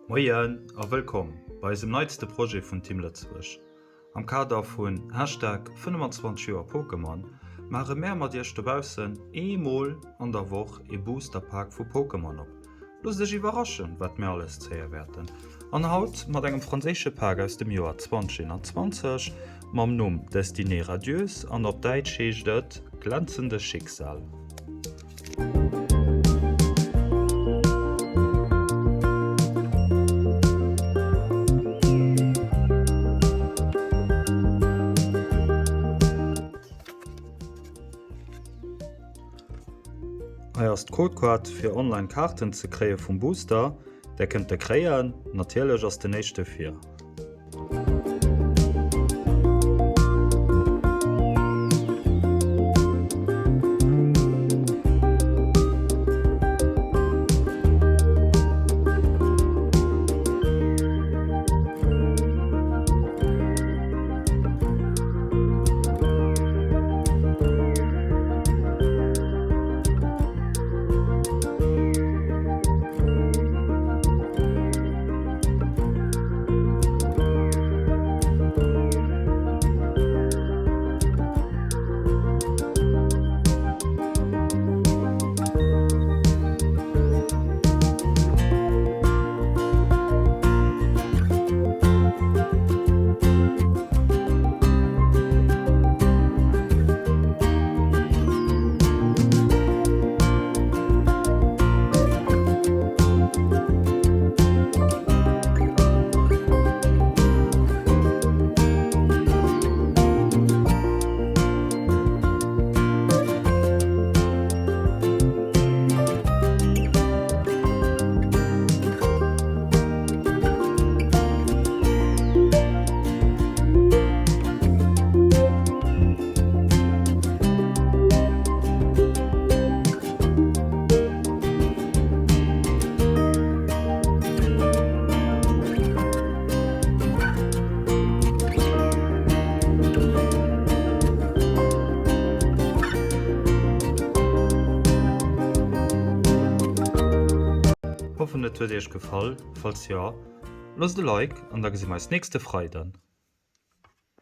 Moien a wëllkomm bei eisem neitste Projet vun Team Lëtzebuerg. Am Kader vun Hashtag 25 Joer Pokémon maache mär mat iech dobaussen eemol an der Woch ee Booster Pak vu Pokémon op. Loosst iech iwwerraschen, wat mir alles zéie wäerten. An haut mat engem franséische Pak aus dem Joer 2021 mam Numm Destinée Radieuse an op Däitsch heescht et Glänzendes Schicksal. Hei ass d'Codekaart fir online Kaarten ze kréie vum Booster. Där kënnt der kréien, natierlech ass den éischte fir. Hoffen et huet iech gefall, falls jo loosst e Like an da gesi mer eis nächste Freiden.